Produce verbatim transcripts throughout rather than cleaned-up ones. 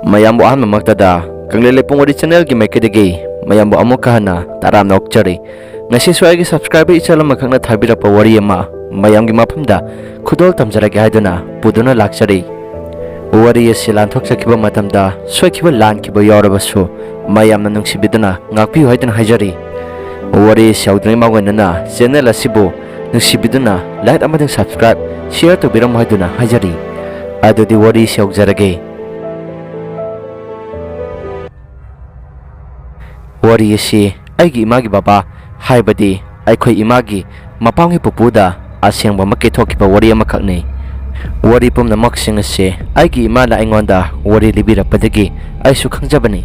ꯃꯌꯥꯝꯕꯨ ꯑꯍꯥꯟꯕꯃꯛꯇꯗ ꯀꯪꯂꯩ ꯂꯩꯄꯨꯡ ꯋꯥꯔꯤ ꯆꯦꯅꯦꯜꯒꯤ ꯃꯥꯏꯀꯩꯗꯒꯤ ꯃꯌꯥꯝꯕꯨ ꯑꯃꯨꯛꯀ ꯍꯟꯅ ꯇꯔꯥꯝꯅ ꯑꯣꯛꯆꯔꯤ꯫ ꯉꯁꯤꯁꯨ ꯑꯩꯒꯤ ꯁꯕꯁꯀ꯭ꯔꯥꯏꯕꯔ ꯏꯆꯜ ꯑꯃꯈꯛꯅ ꯊꯥꯕꯤꯔꯛꯄ ꯋꯥꯔꯤ ꯑꯃ ꯃꯌꯥꯝꯒꯤ ꯃꯐꯝꯗ ꯈꯨꯗꯣꯜ ꯇꯝꯖꯔꯒꯦ ꯍꯥꯏꯗꯨꯅ ꯄꯨꯗꯨꯅ ꯂꯥꯛꯆꯔꯤ꯫ ꯋꯥꯔꯤ ꯑꯁꯤ ꯂꯥꯟꯊꯣꯛꯆꯈꯤꯕ ꯃꯇꯝꯗ ꯁꯣꯏꯈꯤꯕ ꯂꯥꯟꯈꯤꯕ ꯌꯥꯎꯔꯕꯁꯨ ꯃꯌꯥꯝꯅ ꯅꯨꯡꯁꯤꯕꯤꯗꯨꯅ ꯉꯥꯛꯄꯤꯌꯨ ꯍꯥꯏꯗꯨꯅ ꯍꯥꯏꯖꯔꯤ꯫ ꯋꯥꯔꯤ ꯑꯁꯤ ꯍꯧꯗ꯭ꯔꯤꯉꯩ ꯃꯥꯡꯑꯣꯏꯅꯅ ꯆꯦꯅꯦꯜ ꯑꯁꯤꯕꯨ ꯅꯨꯡꯁꯤꯕꯤꯗꯨꯅ ꯂꯥꯏꯛ ꯑꯃꯗꯤ ꯁꯕꯁꯀ꯭ꯔꯥꯏꯕ, ꯁꯤꯌꯔ ꯇꯧꯕꯤꯔꯝꯃꯨ ꯍꯥꯏꯗꯨꯅ ꯍꯥꯏꯖꯔꯤ꯫ ꯑꯗꯨꯗꯤ ꯋꯥꯔꯤ ꯑꯁꯤ ꯍꯧꯖꯔꯒꯦ꯫ ꯋꯥꯔꯤ ꯑꯁꯤ ꯑꯩꯒꯤ ꯏꯃꯥꯒꯤ ꯕꯕꯥ, ꯍꯥꯏꯕꯗꯤ ꯑꯩꯈꯣꯏ ꯏꯃꯥꯒꯤ ꯃꯄꯥꯝꯒꯤ ꯄꯨꯄꯨꯗ ꯑꯁꯦꯡꯕꯃꯛꯀꯤ ꯊꯣꯛꯈꯤꯕ ꯋꯥꯔꯤ ꯑꯃꯈꯛꯅꯤ꯫ ꯋꯥꯔꯤ ꯄꯨꯝꯅꯃꯛꯁꯤꯡ ꯑꯁꯤ ꯑꯩꯒꯤ ꯏꯃꯥꯅ ꯑꯩꯉꯣꯟꯗ ꯋꯥꯔꯤ ꯂꯤꯕꯤꯔꯛꯄꯗꯒꯤ ꯑꯩꯁꯨ ꯈꯪꯖꯕꯅꯤ꯫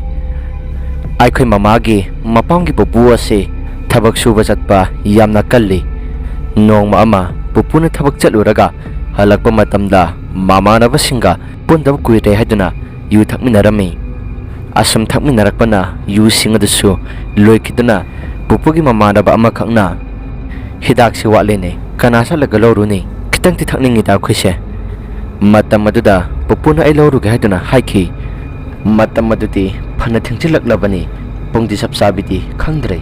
ꯑꯩꯈꯣꯏ ꯃꯃꯥꯒꯤ ꯃꯄꯥꯝꯒꯤ ꯄꯨꯄꯨ ꯑꯁꯤ ꯊꯕꯛ ꯁꯨꯕ ꯆꯠꯄ ꯌꯥꯝꯅ ꯀꯜꯂꯤ꯫ ꯅꯣꯡꯃ ꯑꯃ ꯄꯨꯄꯨꯅ ꯊꯕꯛ ꯆꯠꯂꯨꯔꯒ ꯍꯜꯂꯛꯄ ꯃꯇꯝꯗ ꯃꯃꯥꯟꯅꯕꯁꯤꯡꯒ ꯄꯨꯟꯗꯕ ꯀꯨꯏꯔꯦ ꯍꯥꯏꯗꯨꯅ ꯌꯨ ꯊꯛꯃꯤꯟꯅꯔꯝꯃꯤ꯫ ꯑꯁꯨꯝ ꯊꯛꯃꯤꯟꯅꯔꯛꯄꯅ ꯌꯨꯁꯤꯡ ꯑꯗꯨꯁꯨ ꯂꯣꯏꯈꯤꯗꯨꯅ ꯄꯨꯄꯨꯒꯤ ꯃꯃꯥꯟꯅꯕ ꯑꯃꯈꯛꯅ, "ꯍꯤꯗꯥꯛꯁꯤ ꯋꯥꯠꯂꯦꯅꯦ, ꯀꯅꯥ ꯆꯠꯂꯒ ꯂꯧꯔꯨꯅꯤ? ꯈꯤꯇꯪꯗꯤ ꯊꯛꯅꯤꯡꯉꯤꯗ ꯑꯩꯈꯣꯏꯁꯦ꯫" ꯃꯇꯝ ꯑꯗꯨꯗ ꯄꯨꯄꯨꯅ ꯑꯩ ꯂꯧꯔꯨꯒꯦ ꯍꯥꯏꯗꯨꯅ ꯍꯥꯏꯈꯤ꯫ ꯃꯇꯝ ꯑꯗꯨꯗꯤ ꯐꯅ ꯊꯦꯡꯖꯤꯜꯂꯛꯂꯕꯅꯤ, ꯄꯨꯡꯗꯤ ꯆꯞ ꯆꯥꯕꯤꯗꯤ ꯈꯪꯗ꯭ꯔꯦ꯫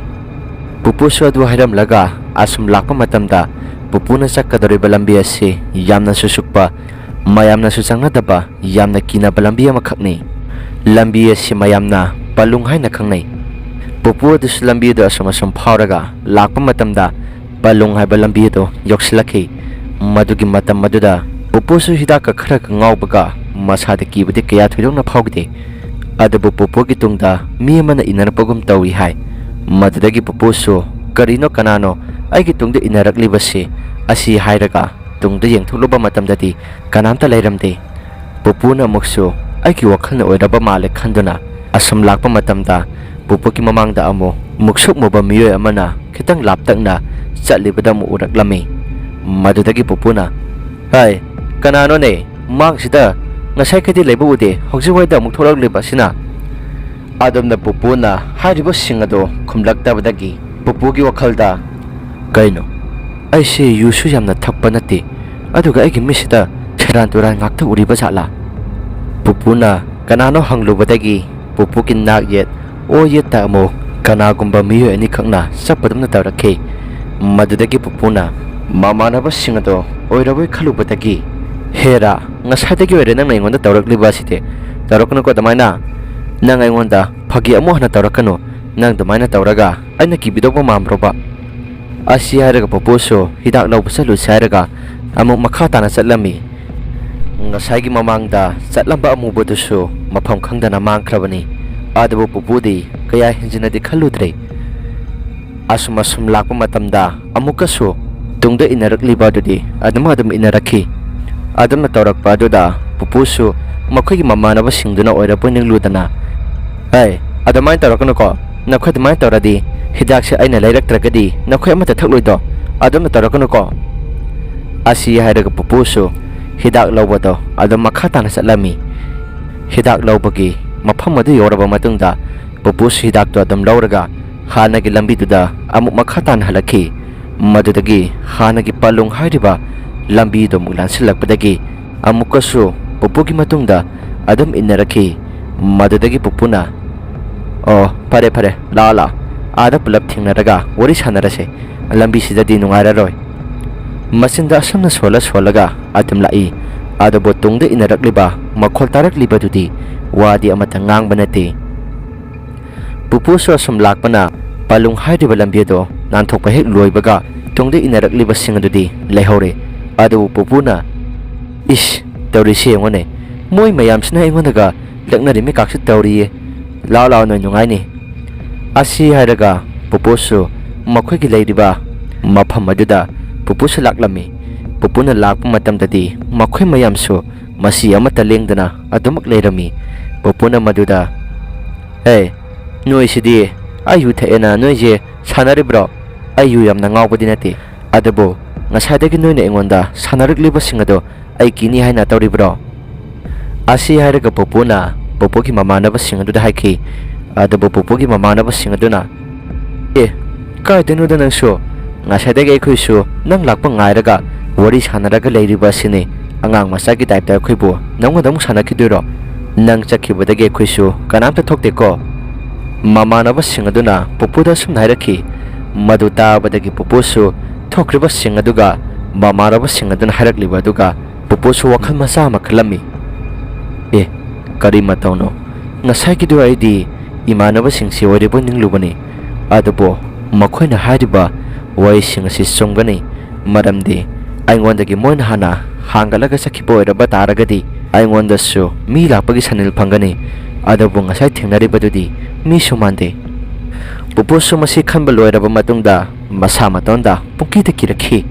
ꯄꯨꯄꯨꯁꯨ ꯑꯗꯨ ꯍꯥꯏꯔꯝꯂꯒ ꯑꯁꯨꯝ ꯂꯥꯛꯄ ꯃꯇꯝꯗ ꯄꯨꯄꯨꯅ ꯆꯠꯀꯗꯧꯔꯤꯕ ꯂꯝꯕꯤ ꯑꯁꯤ ꯌꯥꯝꯅꯁꯨ ꯁꯨꯛꯄ, ꯃꯌꯥꯝꯅꯁꯨ ꯆꯪꯅꯗꯕ, ꯌꯥꯝꯅ ꯀꯤꯅꯕ ꯂꯝꯕꯤ ꯑꯃꯈꯛꯅꯤ꯫ ꯂꯝꯕꯤ ꯑꯁꯤ ꯃꯌꯥꯝꯅ ꯄꯂꯨꯡ ꯍꯥꯏꯅ ꯈꯪꯅꯩ꯫ ꯄꯨꯄꯨ ꯑꯗꯨꯁꯨ ꯂꯝꯕꯤ ꯑꯗꯨ ꯑꯁꯨꯝ ꯑꯁꯨꯝ ꯐꯥꯎꯔꯒ ꯂꯥꯛꯄ ꯃꯇꯝꯗ ꯄꯂꯨꯡ ꯍꯥꯏꯕ ꯂꯝꯕꯤ ꯑꯗꯨ ꯌꯧꯁꯤꯜꯂꯛꯈꯤ꯫ ꯃꯗꯨꯒꯤ ꯃꯇꯝ ꯑꯗꯨꯗ ꯄꯨꯄꯨꯁꯨ ꯍꯤꯗꯥꯛꯀ ꯈꯔꯒ ꯉꯥꯎꯕꯒ ꯃꯁꯥꯗ ꯀꯤꯕꯗꯤ ꯀꯌꯥ ꯊꯣꯏꯗꯣꯛꯅ ꯐꯥꯎꯈꯤꯗꯦ꯫ ꯑꯗꯨꯕꯨ ꯄꯨꯄꯨꯒꯤ ꯇꯨꯡꯗ ꯃꯤ ꯑꯃꯅ ꯏꯟꯅꯔꯛꯄꯒꯨꯝ ꯇꯧꯏ ꯍꯥꯏ꯫ ꯃꯗꯨꯗꯒꯤ ꯄꯨꯄꯨꯁꯨ, "ꯀꯔꯤꯅꯣ, ꯀꯅꯥꯅꯣ ꯑꯩꯒꯤ ꯇꯨꯡꯗ ꯏꯟꯅꯔꯛꯂꯤꯕꯁꯤ?" ꯑꯁꯤ ꯍꯥꯏꯔꯒ ꯇꯨꯡꯗ ꯌꯦꯡꯊꯣꯛꯂꯨꯕ ꯃꯇꯝꯗꯗꯤ ꯀꯅꯥꯝꯇ ꯂꯩꯔꯝꯗꯦ꯫ ꯄꯨꯄꯨꯅ ꯑꯃꯨꯛꯁꯨ ꯑꯩꯒꯤ ꯋꯥꯈꯜꯅ ꯑꯣꯏꯔꯕ ꯃꯥꯜꯂꯦ ꯈꯟꯗꯨꯅ ꯑꯁꯨꯝ ꯂꯥꯛꯄ ꯃꯇꯝꯗ ꯄꯨꯄꯨꯒꯤ ꯃꯃꯥꯡꯗ ꯑꯃꯨꯛ ꯃꯨꯛꯁꯨꯛ ꯃꯨꯕ ꯃꯤꯑꯣꯏ ꯑꯃꯅ ꯈꯤꯇꯪ ꯂꯥꯞꯇꯛꯅ ꯆꯠꯂꯤꯕꯗ ꯑꯃꯨꯛ ꯎꯔꯛꯂꯝꯃꯤ꯫ ꯃꯗꯨꯗꯒꯤ ꯄꯨꯄꯨꯅ, "ꯍꯥꯏ, ꯀꯅꯥꯅꯣꯅꯦ? ꯃꯥꯡꯁꯤꯗ ꯉꯁꯥꯏꯈꯩꯗꯤ ꯂꯩꯕ ꯎꯗꯦ, ꯍꯧꯖꯤꯛꯋꯥꯏꯗ ꯑꯃꯨꯛ ꯊꯣꯛꯂꯛꯂꯤꯕ ꯑꯁꯤꯅ?" ꯑꯗꯣꯝꯗ ꯄꯨꯄꯨꯅ ꯍꯥꯏꯔꯤꯕꯁꯤꯡ ꯑꯗꯨ ꯈꯨꯝꯂꯛꯇꯕꯗꯒꯤ ꯄꯨꯄꯨꯒꯤ ꯋꯥꯈꯜꯗ, "ꯀꯩꯅꯣ? ꯑꯩꯁꯦ ꯌꯨꯁꯨ ꯌꯥꯝꯅ ꯊꯛꯄ ꯅꯠꯇꯦ, ꯑꯗꯨꯒ ꯑꯩꯒꯤ ꯃꯤꯠꯁꯤꯗ ꯁꯦꯔꯥꯟ ꯇꯨꯔꯥꯟ ꯉꯥꯛꯇ ꯎꯔꯤꯕ ꯖꯥꯠꯂꯥ?" ꯄꯨꯄꯨꯅ ꯀꯅꯥꯅꯣ ꯍꯪꯂꯨꯕꯗꯒꯤ ꯄꯨꯄꯨꯒꯤ ꯅꯥꯛ ꯌꯦꯠ ꯑꯣ ꯌꯦꯠꯇ ꯑꯃꯨꯛ ꯀꯅꯥꯒꯨꯝꯕ ꯃꯤꯑꯣꯏ ꯑꯅꯤꯈꯛꯅ ꯆꯠꯄꯗꯧꯅ ꯇꯧꯔꯛꯈꯤ꯫ ꯃꯗꯨꯗꯒꯤ ꯄꯨꯄꯨꯅ ꯃꯃꯥꯟꯅꯕꯁꯤꯡ ꯑꯗꯣ ꯑꯣꯏꯔꯕꯣꯏ ꯈꯜꯂꯨꯕꯗꯒꯤ, "ꯍꯦꯔꯥ, ꯉꯁꯥꯏꯗꯒꯤ ꯑꯣꯏꯔꯦ ꯅꯪꯅ ꯑꯩꯉꯣꯟꯗ ꯇꯧꯔꯛꯂꯤꯕ ꯑꯁꯤꯗꯤ꯫ ꯇꯧꯔꯛꯀꯅꯨꯀꯣ ꯑꯗꯨꯃꯥꯏꯅ꯫ ꯅꯪ ꯑꯩꯉꯣꯟꯗ ꯐꯥꯒꯤ ꯑꯃꯨꯛ ꯍꯟꯅ ꯇꯧꯔꯛꯀꯅꯨ꯫ ꯅꯪ ꯑꯗꯨꯃꯥꯏꯅ ꯇꯧꯔꯒ ꯑꯩꯅ ꯀꯤꯕꯤꯗꯧꯕ ꯃꯥꯟꯕ꯭ꯔꯣꯕ?" ꯑꯁꯤ ꯍꯥꯏꯔꯒ ꯄꯨꯄꯨꯁꯨ ꯍꯤꯗꯥꯛ ꯂꯧꯕ ꯆꯠꯂꯨꯁꯤ ꯍꯥꯏꯔꯒ ꯑꯃꯨꯛ ꯃꯈꯥ ꯇꯥꯅ ꯆꯠꯂꯝꯃꯤ꯫ ꯉꯁꯥꯏꯒꯤ ꯃꯃꯥꯡꯗ ꯆꯠꯂꯝꯕ ꯑꯃꯨꯕꯗꯨꯁꯨ ꯃꯐꯝ ꯈꯪꯗꯅ ꯃꯥꯡꯈ꯭ꯔꯕꯅꯤ꯫ ꯑꯗꯨꯕꯨ ꯄꯨꯄꯨꯗꯤ ꯀꯌꯥ ꯍꯦꯟꯖꯤꯟꯅꯗꯤ ꯈꯜꯂꯨꯗ꯭ꯔꯦ꯫ ꯑꯁꯨꯝ ꯑꯁꯨꯝ ꯂꯥꯛꯄ ꯃꯇꯝꯗ ꯑꯃꯨꯛꯀꯁꯨ ꯇꯨꯡꯗ ꯏꯟꯅꯔꯛꯂꯤꯕ ꯑꯗꯨꯗꯤ ꯑꯗꯨꯝ ꯑꯗꯨꯝ ꯏꯟꯅꯔꯛꯈꯤ꯫ ꯑꯗꯨꯝꯅ ꯇꯧꯔꯛꯄ ꯑꯗꯨꯗ ꯄꯨꯄꯨꯁꯨ ꯃꯈꯣꯏꯒꯤ ꯃꯃꯥꯟꯅꯕꯁꯤꯡꯗꯨꯅ ꯑꯣꯏꯔꯕꯣꯏ ꯅꯤꯡꯂꯨꯗꯅ, "ꯑꯦ, ꯑꯗꯨꯃꯥꯏꯅ ꯇꯧꯔꯛꯀꯅꯨꯀꯣ꯫ ꯅꯈꯣꯏ ꯑꯗꯨꯃꯥꯏꯅ ꯇꯧꯔꯗꯤ ꯍꯤꯗꯥꯛꯁꯦ ꯑꯩꯅ ꯂꯩꯔꯛꯇ꯭ꯔꯒꯗꯤ ꯅꯈꯣꯏ ꯑꯃꯠꯇ ꯊꯛꯂꯣꯏꯗꯣ꯫ ꯑꯗꯨꯝꯅ ꯇꯧꯔꯛꯀꯅꯨꯀꯣ꯫" ꯑꯁꯤ ꯍꯥꯏꯔꯒ ꯄꯨꯄꯨꯁꯨ ꯍꯤꯗꯥꯛ ꯂꯧꯕꯗꯣ ꯑꯗꯨꯝ ꯃꯈꯥ ꯇꯥꯅ ꯆꯠꯂꯝꯃꯤ꯫ ꯍꯤꯗꯥꯛ ꯂꯧꯕꯒꯤ ꯃꯐꯝ ꯑꯗꯨ ꯌꯧꯔꯕ ꯃꯇꯨꯡꯗ ꯄꯨꯄꯨꯁꯨ ꯍꯤꯗꯥꯛꯇꯣ ꯑꯗꯨꯝ ꯂꯧꯔꯒ ꯍꯥꯟꯅꯒꯤ ꯂꯝꯕꯤꯗꯨꯗ ꯑꯃꯨꯛ ꯃꯈꯥ ꯇꯥꯅ ꯍꯜꯂꯛꯈꯤ꯫ ꯃꯗꯨꯗꯒꯤ ꯍꯥꯟꯅꯒꯤ ꯄꯂꯨꯡ ꯍꯥꯏꯔꯤꯕ ꯂꯝꯕꯤꯗꯨ ꯑꯃꯨꯛ ꯂꯥꯟꯁꯤꯜꯂꯛꯄꯗꯒꯤ ꯑꯃꯨꯛꯀꯁꯨ ꯄꯨꯄꯨꯒꯤ ꯃꯇꯨꯡꯗ ꯑꯗꯨꯝ ꯏꯟꯅꯔꯛꯈꯤ꯫ ꯃꯗꯨꯗꯒꯤ ꯄꯨꯄꯨꯅ, "ꯑꯣ, ꯐꯔꯦ, ꯐꯔꯦ, ꯂꯥꯛꯑꯣ, ꯂꯥꯛꯑꯣ, ꯑꯥꯗ ꯄꯨꯂꯞ ꯊꯦꯡꯅꯔꯒ ꯋꯥꯔꯤ ꯁꯥꯟꯅꯔꯁꯦ꯫ ꯂꯝꯕꯤꯁꯤꯗꯗꯤ ꯅꯨꯡꯉꯥꯏꯔꯔꯣꯏ꯫" ꯃꯆꯤꯟꯗ ꯑꯁꯨꯝꯅ ꯁꯣꯜꯂ ꯁꯣꯜꯂꯒ ꯑꯗꯨꯝ ꯂꯥꯛꯏ꯫ ꯑꯗꯨꯕꯨ ꯇꯨꯡꯗ ꯏꯟꯅꯔꯛꯂꯤꯕ ꯃꯈꯣꯜ ꯇꯥꯔꯛꯂꯤꯕꯗꯨꯗꯤ ꯋꯥꯗꯤ ꯑꯃꯠꯇ ꯉꯥꯡꯕ ꯅꯠꯇꯦ꯫ ꯄꯨꯄꯨꯁꯨ ꯑꯁꯨꯝ ꯂꯥꯛꯄꯅ ꯄꯂꯨꯡ ꯍꯥꯏꯔꯤꯕ ꯂꯝꯕꯤ ꯑꯗꯣ ꯅꯥꯟꯊꯣꯛꯄ ꯍꯦꯛ ꯂꯣꯏꯕꯒ ꯇꯨꯡꯗ ꯏꯟꯅꯔꯛꯂꯤꯕꯁꯤꯡ ꯑꯗꯨꯗꯤ ꯂꯩꯍꯧꯔꯦ꯫ ꯑꯗꯨꯕꯨ ꯄꯨꯄꯨꯅ, "ꯏꯁ, ꯇꯧꯔꯤꯁꯤ ꯌꯦꯡꯉꯨꯅꯦ, ꯃꯣꯏ ꯃꯌꯥꯝꯁꯤꯅ ꯑꯩꯉꯣꯟꯗꯒ ꯂꯛꯅꯔꯤ ꯃꯤꯀꯥꯛꯁꯤ ꯇꯧꯔꯤꯌꯦ꯫ ꯂꯥꯛꯑꯣ, ꯂꯥꯛꯑꯣ, ꯅꯣꯏ ꯅꯨꯡꯉꯥꯏꯅꯤ꯫" ꯑꯁꯤ ꯍꯥꯏꯔꯒ ꯄꯨꯄꯨꯁꯨ ꯃꯈꯣꯏꯒꯤ ꯂꯩꯔꯤꯕ ꯃꯐꯝ ꯑꯗꯨꯗ ꯄꯨꯄꯨꯁꯨ ꯂꯥꯛꯂꯝꯃꯤ꯫ ꯄꯨꯄꯨꯅ ꯂꯥꯛꯄ ꯃꯇꯝꯗꯗꯤ ꯃꯈꯣꯏ ꯃꯌꯥꯝꯁꯨ ꯃꯁꯤ ꯑꯃꯠꯇ ꯂꯦꯡꯗꯅ ꯑꯗꯨꯃꯛ ꯂꯩꯔꯝꯃꯤ꯫ ꯄꯨꯄꯨꯅ ꯃꯗꯨꯗ, "ꯑꯦ, ꯅꯣꯏꯁꯤꯗꯤ ꯑꯩ ꯌꯨ ꯊꯛꯑꯦꯅ ꯅꯣꯏꯁꯦ ꯁꯥꯟꯅꯔꯤꯕ꯭ꯔꯣ? ꯑꯩ ꯌꯨ ꯌꯥꯝꯅ ꯉꯥꯎꯕꯗꯤ ꯅꯠꯇꯦ, ꯑꯗꯨꯕꯨ ꯉꯁꯥꯏꯗꯒꯤ ꯅꯣꯏꯅ ꯑꯩꯉꯣꯟꯗ ꯁꯥꯟꯅꯔꯛꯂꯤꯕꯁꯤꯡ ꯑꯗꯣ ꯑꯩ ꯀꯤꯅꯤ ꯍꯥꯏꯅ ꯇꯧꯔꯤꯕ꯭ꯔꯣ?" ꯑꯁꯤ ꯍꯥꯏꯔꯒ ꯄꯨꯄꯨꯅ ꯄꯨꯄꯨꯒꯤ ꯃꯃꯥꯟꯅꯕꯁꯤꯡ ꯑꯗꯨꯗ ꯍꯥꯏꯈꯤ꯫ ꯑꯗꯨꯕꯨ ꯄꯨꯄꯨꯒꯤ ꯃꯃꯥꯟꯅꯕꯁꯤꯡ ꯑꯗꯨꯅ, "ꯑꯦ, ꯀꯥꯏꯗꯩꯅꯣꯗ ꯅꯪꯁꯨ? ꯉꯁꯥꯏꯗꯒꯤ ꯑꯩꯈꯣꯏꯁꯨ ꯅꯪ ꯂꯥꯛꯄ ꯉꯥꯏꯔꯒ ꯋꯥꯔꯤ ꯁꯥꯟꯅꯔꯒ ꯂꯩꯔꯤꯕ ꯑꯁꯤꯅꯤ꯫ ꯑꯉꯥꯡ ꯃꯆꯥꯒꯤ ꯇꯥꯏꯞꯇ ꯑꯩꯈꯣꯏꯕꯨ ꯅꯪꯉꯣꯟꯗ ꯑꯃꯨꯛ ꯁꯥꯟꯅꯈꯤꯗꯣꯏꯔꯣ? "ꯅꯪ ꯆꯠꯈꯤꯕꯗꯒꯤ ꯑꯩꯈꯣꯏꯁꯨ ꯀꯅꯥꯝꯇ ꯊꯣꯛꯇꯦꯀꯣ?" ꯃꯃꯥꯟꯅꯕꯁꯤꯡ ꯑꯗꯨꯅ ꯄꯨꯄꯨꯗ ꯑꯁꯨꯝꯅ ꯍꯥꯏꯔꯛꯈꯤ꯫ ꯃꯗꯨ ꯇꯥꯕꯗꯒꯤ ꯄꯨꯄꯨꯁꯨ ꯊꯣꯛꯈ꯭ꯔꯤꯕꯁꯤꯡ ꯑꯗꯨꯒ ꯃꯃꯥꯟꯅꯕꯁꯤꯡ ꯑꯗꯨꯅ ꯍꯥꯏꯔꯛꯂꯤꯕ ꯑꯗꯨꯒ ꯄꯨꯄꯨꯁꯨ ꯋꯥꯈꯜ ꯃꯆꯥ ꯑꯃ ꯈꯜꯂꯝꯃꯤ꯫ "ꯑꯦ, ꯀꯔꯤ ꯃꯇꯧꯅꯣ? ꯉꯁꯥꯏꯒꯤꯗꯨ ꯑꯩꯗꯤ ꯏꯃꯥꯟꯅꯕꯁꯤꯡꯁꯤ ꯑꯣꯏꯔꯤꯕꯣꯏ ꯅꯤꯡꯂꯨꯕꯅꯤ, ꯑꯗꯨꯕꯨ ꯃꯈꯣꯏꯅ ꯍꯥꯏꯔꯤꯕ ꯋꯥꯔꯤꯁꯤꯡ ꯑꯁꯤ ꯆꯨꯝꯒꯅꯤ, ꯃꯔꯝꯗꯤ ꯑꯩꯉꯣꯟꯗꯒꯤ ꯃꯣꯏꯅ ꯍꯥꯟꯅ ꯍꯥꯡꯒꯠꯂꯒ ꯆꯠꯈꯤꯕ ꯑꯣꯏꯔꯕ ꯇꯥꯔꯒꯗꯤ ꯑꯩꯉꯣꯟꯗꯁꯨ ꯃꯤ ꯂꯥꯛꯄꯒꯤ ꯁꯅꯤꯜ ꯐꯪꯒꯅꯤ, ꯑꯗꯨꯕꯨ ꯉꯁꯥꯏ ꯊꯦꯡꯅꯔꯤꯕꯗꯨꯗꯤ ꯃꯤꯁꯨ ꯃꯥꯟꯗꯦ꯫" ꯄꯨꯄꯨꯁꯨ ꯃꯁꯤ ꯈꯟꯕ ꯂꯣꯏꯔꯕ ꯃꯇꯨꯡꯗ ꯃꯁꯥ ꯃꯇꯣꯟꯗ ꯄꯨꯡꯀꯤꯗ ꯀꯤꯔꯛꯈꯤ꯫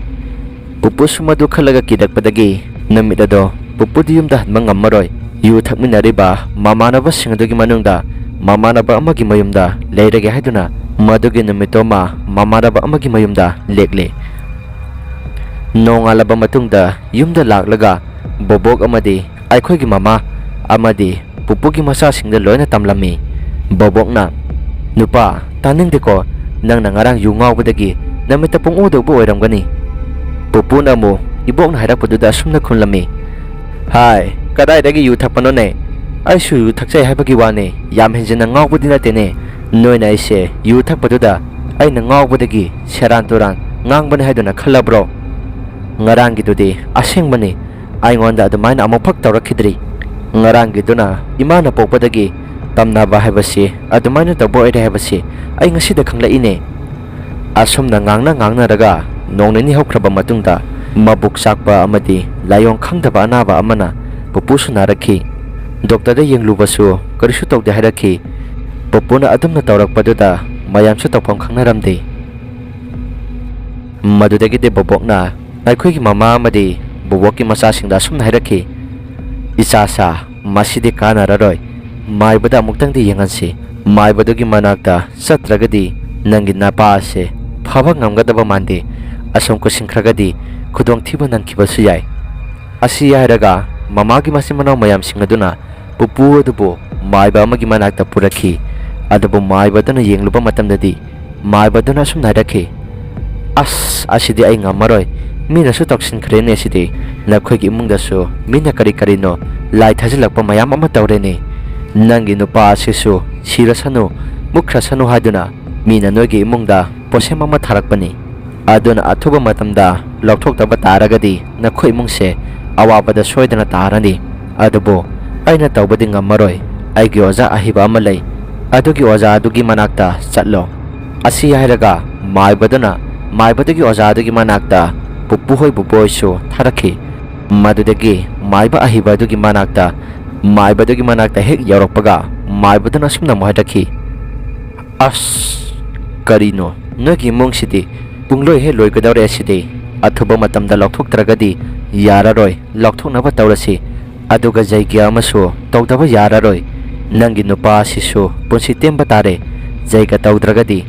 ꯄꯨꯄꯨꯁꯨ ꯃꯗꯨ ꯈꯜꯂꯒ ꯀꯤꯔꯛꯄꯗꯒꯤ ꯅꯨꯃꯤꯠ ꯑꯗꯣ ꯄꯨꯄꯨꯗꯤ ꯌꯨꯝꯗ ꯍꯟꯕ ꯉꯝꯃꯔꯣꯏ꯫ ꯌꯨ ꯊꯛꯃꯤꯟꯅꯔꯤꯕ ꯃꯃꯥꯟꯅꯕꯁꯤꯡ ꯑꯗꯨꯒꯤ ꯃꯅꯨꯡꯗ ꯃꯃꯥꯟꯅꯕ ꯑꯃꯒꯤ ꯃꯌꯨꯝꯗ ꯂꯩꯔꯒꯦ ꯍꯥꯏꯗꯨꯅ ꯃꯗꯨꯒꯤ ꯅꯨꯃꯤꯠꯇꯨꯃ ꯃꯃꯥꯟꯅꯕ ꯑꯃꯒꯤ ꯃꯌꯨꯝꯗ ꯂꯦꯛꯂꯦ꯫ ꯅꯣꯡꯉꯥꯜꯂꯕ ꯃꯇꯨꯡꯗ ꯌꯨꯝꯗ ꯂꯥꯛꯂꯒ ꯕꯣꯕꯣꯛ ꯑꯃꯗꯤ ꯑꯩꯈꯣꯏꯒꯤ ꯃꯃꯥ ꯑꯃꯗꯤ ꯄꯨꯄꯨꯒꯤ ꯃꯆꯥꯁꯤꯡꯗ ꯂꯣꯏꯅ ꯇꯝꯂꯝꯃꯤ꯫ ꯕꯣꯕꯣꯛꯅ, "ꯅꯨꯄꯥ, ꯇꯥꯅꯤꯡꯗꯦꯀꯣ, ꯅꯪꯅ ꯉꯔꯥꯡ ꯌꯨ ꯉꯥꯎꯕꯗꯒꯤ ꯅꯃꯤꯠꯇ ꯄꯨꯡꯎꯗ ꯎꯕ ꯑꯣꯏꯔꯝꯒꯅꯤ꯫" ꯄꯨꯄꯨꯅ ꯑꯃꯨꯛ ꯏꯕꯣꯛꯅ ꯍꯥꯏꯔꯛꯄꯗꯨꯗ ꯑꯁꯨꯝꯅ ꯈꯨꯝꯂꯝꯃꯤ, "ꯍꯥꯏ, ꯀꯗꯥꯏꯗꯒꯤ ꯌꯨ ꯊꯛꯄꯅꯣꯅꯦ? ꯑꯩꯁꯨ ꯌꯨ ꯊꯛꯆꯩ ꯍꯥꯏꯕꯒꯤ ꯋꯥꯅꯤ, ꯌꯥꯝ ꯍꯦꯟꯖꯤꯟꯅ ꯉꯥꯎꯕꯗꯤ ꯅꯠꯇꯦꯅꯦ꯫ ꯅꯣꯏꯅ ꯑꯩꯁꯦ ꯌꯨ ꯊꯛꯄꯗꯨꯗ ꯑꯩꯅ ꯉꯥꯎꯕꯗꯒꯤ ꯁꯦꯔꯥꯟ ꯇꯨꯔꯥꯟ ꯉꯥꯡꯕꯅꯤ ꯍꯥꯏꯗꯨꯅ ꯈꯜꯂꯕ꯭ꯔꯣ? ꯉꯔꯥꯡꯒꯤꯗꯨꯗꯤ ꯑꯁꯦꯡꯕꯅꯤ, ꯑꯩꯉꯣꯟꯗ ꯑꯗꯨꯃꯥꯏꯅ ꯑꯃꯨꯛꯐꯥꯎ ꯇꯧꯔꯛꯈꯤꯗ꯭ꯔꯤ꯫ ꯉꯔꯥꯡꯒꯤꯗꯨꯅ ꯏꯃꯥꯅ ꯄꯣꯛꯄꯗꯒꯤ ꯇꯝꯅꯕ ꯍꯥꯏꯕꯁꯤ ꯑꯗꯨꯃꯥꯏꯅ ꯇꯧꯕ ꯑꯣꯏꯔꯦ ꯍꯥꯏꯕꯁꯤ ꯑꯩ ꯉꯁꯤꯗ ꯈꯪꯂꯛꯏꯅꯦ꯫" ꯑꯁꯨꯝꯅ ꯉꯥꯡꯅ ꯉꯥꯡꯅꯔꯒ ꯅꯣꯡ ꯅꯤꯅꯤ ꯍꯧꯈ꯭ꯔꯕ ꯃꯇꯨꯡꯗ ꯃꯕꯨꯛ ꯆꯥꯛꯄ ꯑꯃꯗꯤ ꯂꯥꯏꯑꯣꯡ ꯈꯪꯗꯕ ꯑꯅꯥꯕ ꯑꯃꯅ ꯄꯨꯄꯨꯁꯨ ꯅꯥꯔꯛꯈꯤ꯫ ꯗꯣꯛꯇꯔꯗ ꯌꯦꯡꯂꯨꯕꯁꯨ ꯀꯔꯤꯁꯨ ꯇꯧꯗꯦ ꯍꯥꯏꯔꯛꯈꯤ꯫ ꯄꯨꯄꯨꯅ ꯑꯗꯨꯝꯅ ꯇꯧꯔꯛꯄꯗꯨꯗ ꯃꯌꯥꯝꯁꯨ ꯇꯧꯐꯝ ꯈꯪꯅꯔꯝꯗꯦ꯫ ꯃꯗꯨꯗꯒꯤꯗꯤ ꯕꯣꯕꯣꯛꯅ ꯑꯩꯈꯣꯏꯒꯤ ꯃꯃꯥ ꯑꯃꯗꯤ ꯕꯣꯕꯣꯛꯀꯤ ꯃꯆꯥꯁꯤꯡꯗ ꯑꯁꯨꯝꯅ ꯍꯥꯏꯔꯛꯈꯤ, "ꯏꯆꯥꯁꯥ, ꯃꯁꯤꯗꯤ ꯀꯥꯟꯅꯔꯔꯣꯏ꯫ ꯃꯥꯏꯕꯗ ꯑꯃꯨꯛꯇꯪꯗꯤ ꯌꯦꯡꯍꯟꯁꯤ꯫ ꯃꯥꯏꯕꯗꯨꯒꯤ ꯃꯅꯥꯛꯇ ꯆꯠꯇ꯭ꯔꯒꯗꯤ ꯅꯪꯒꯤ ꯅꯄꯥ ꯑꯁꯦ ꯐꯕ ꯉꯝꯒꯗꯕ ꯃꯥꯟꯗꯦ꯫ ꯑꯁꯨꯝ ꯀꯨꯏꯁꯤꯟꯈ꯭ꯔꯒꯗꯤ ꯈꯨꯗꯣꯡꯊꯤꯕ ꯅꯪꯈꯤꯕꯁꯨ ꯌꯥꯏ꯫" ꯑꯁꯤ ꯍꯥꯏꯔꯒ ꯃꯃꯥꯒꯤ ꯃꯆꯤꯟ ꯃꯅꯥꯎ ꯃꯌꯥꯝꯁꯤꯡ ꯑꯗꯨꯅ ꯄꯨꯄꯨ ꯑꯗꯨꯕꯨ ꯃꯥꯏꯕ ꯑꯃꯒꯤ ꯃꯅꯥꯛꯇ ꯄꯨꯔꯛꯈꯤ꯫ ꯑꯗꯨꯕꯨ ꯃꯥꯏꯕ ꯑꯗꯨꯅ ꯌꯦꯡꯂꯨꯕ ꯃꯇꯝꯗꯗꯤ ꯃꯥꯏꯕ ꯑꯗꯨꯅ ꯑꯁꯨꯝꯅ ꯍꯥꯏꯔꯛꯈꯤ, "ꯑꯁ, ꯑꯁꯤꯗꯤ ꯑꯩ ꯉꯝꯃꯔꯣꯏ꯫ ꯃꯤꯅꯁꯨ ꯇꯧꯁꯤꯟꯈ꯭ꯔꯦꯅꯦ ꯁꯤꯗꯤ꯫ ꯅꯈꯣꯏꯒꯤ ꯏꯃꯨꯡꯗꯁꯨ ꯃꯤꯅ ꯀꯔꯤ ꯀꯔꯤꯅꯣ ꯂꯥꯏ ꯊꯥꯖꯤꯜꯂꯛꯄ ꯃꯌꯥꯝ ꯑꯃ ꯇꯧꯔꯦꯅꯦ꯫ ꯅꯪꯒꯤ ꯅꯨꯄꯥ ꯑꯁꯤꯁꯨ ꯁꯤꯔꯁꯅꯨ, ꯃꯨꯠꯈ꯭ꯔꯁꯅꯨ ꯍꯥꯏꯗꯨꯅ ꯃꯤꯅ ꯅꯣꯏꯒꯤ ꯏꯃꯨꯡꯗ ꯄꯣꯠꯁꯦꯝ ꯑꯃ ꯊꯥꯔꯛꯄꯅꯤ꯫ ꯑꯗꯨꯅ ꯑꯊꯨꯕ ꯃꯇꯝꯗ ꯂꯧꯊꯣꯛꯇꯕ ꯇꯥꯔꯒꯗꯤ ꯅꯈꯣꯏ ꯏꯃꯨꯡꯁꯦ ꯑꯋꯥꯕꯗ ꯁꯣꯏꯗꯅ ꯇꯥꯔꯅꯤ꯫ ꯑꯗꯨꯕꯨ ꯑꯩꯅ ꯇꯧꯕꯗꯤ ꯉꯝꯃꯔꯣꯏ꯫ ꯑꯩꯒꯤ ꯑꯣꯖꯥ ꯑꯍꯩꯕ ꯑꯃ ꯂꯩ꯫ ꯑꯗꯨꯒꯤ ꯑꯣꯖꯥ ꯑꯗꯨꯒꯤ ꯃꯅꯥꯛꯇ ꯆꯠꯂꯣ꯫ ꯑꯁꯤ ꯍꯥꯏꯔꯒ ꯃꯥꯏꯕꯗꯨꯅ ꯃꯥꯏꯕꯗꯨꯒꯤ ꯑꯣꯖꯥ ꯑꯗꯨꯒꯤ ꯃꯅꯥꯛꯇ ꯄꯨꯄꯨ ꯍꯣꯏ ꯕꯨꯕꯣꯏꯁꯨ ꯊꯥꯔꯛꯈꯤ꯫ ꯃꯗꯨꯗꯒꯤ ꯃꯥꯏꯕ ꯑꯍꯩꯕ ꯑꯗꯨꯒꯤ ꯃꯅꯥꯛꯇ ꯃꯥꯏꯕꯗꯨꯒꯤ ꯃꯅꯥꯛꯇ ꯍꯦꯛ ꯌꯧꯔꯛꯄꯒ ꯃꯥꯏꯕꯗꯨꯅ ꯑꯁꯨꯝꯅ ꯑꯃꯨꯛ ꯍꯥꯏꯔꯛꯈꯤ, "ꯑꯁ, ꯀꯔꯤꯅꯣ ꯅꯣꯏꯒꯤ ꯏꯃꯨꯡꯁꯤꯗꯤ? ꯄꯨꯡꯂꯣꯏ ꯍꯦꯛ ꯂꯣꯏꯒꯗꯧꯔꯦ ꯑꯁꯤꯗꯤ꯫ ꯑꯊꯨꯕ ꯃꯇꯝꯗ ꯂꯧꯊꯣꯛꯇ꯭ꯔꯒꯗꯤ ꯌꯥꯔꯔꯣꯏ, ꯂꯧꯊꯣꯛꯅꯕ ꯇꯧꯔꯁꯤ꯫ ꯑꯗꯨꯒ ꯖꯩꯒ꯭ꯌ ꯑꯃꯁꯨ ꯇꯧꯗꯕ ꯌꯥꯔꯔꯣꯏ꯫ ꯅꯪꯒꯤ ꯅꯨꯄꯥ ꯑꯁꯤꯁꯨ ꯄꯨꯟꯁꯤ ꯇꯦꯟꯕ ꯇꯥꯔꯦ꯫ ꯖꯩꯒ꯭ꯌ ꯇꯧꯗ꯭ꯔꯒꯗꯤ,